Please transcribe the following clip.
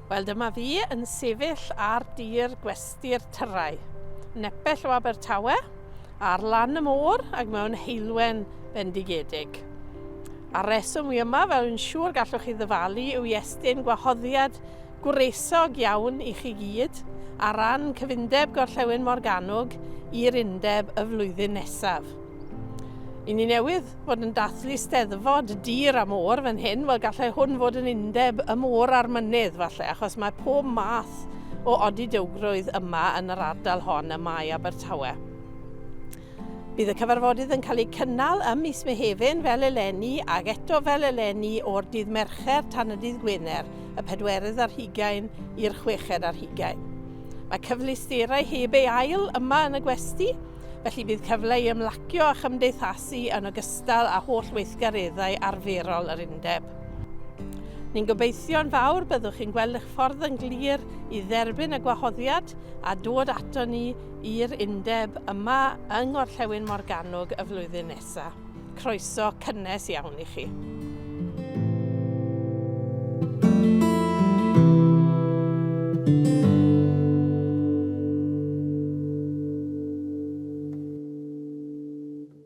Wel, dyma fi yn sefyll ar dir gwesty'r Tyrau, nepell o Abertawe, ar lan y môr ac mewn heulwen bendigedig. A'r reswm wi yma, fel yn siŵr gallwch chi ddyfalu, yw i estyn gwahoddiad gwresog iawn i chi gyd ar ran Cyfundeb Gorllewin Morgannwg i'r Undeb y flwyddyn nesaf. I ni newydd fod yn dathlu Steddfod dir a môr fan hyn, wel gallai hwn fod yn undeb y môr a'r mynydd falle, achos mae pob math o odidowgrwydd yma yn yr ardal hon ym Mae Abertawe. Bydd y cyfarfodydd yn cael eu cynnal ym mis Mehefin fel eleni ac eto fel eleni o'r dydd Mercher tan y dydd Gwener, y pedwerydd ar hugain i'r chweched ar hugain. Mae cyfleusterau heb ei ail yma yn y gwesty, felly bydd cyfle i ymlacio a chymdeithasu yn ogystal â holl weithgareddau arferol yr undeb. Ni'n gobeithio'n fawr byddwch chi'n gweld eich ffordd yn glir i dderbyn y gwahoddiad a dod ato ni i'r Undeb yma yng Ngorllewin Morgannwg y flwyddyn nesa. Croeso cynnes iawn i chi.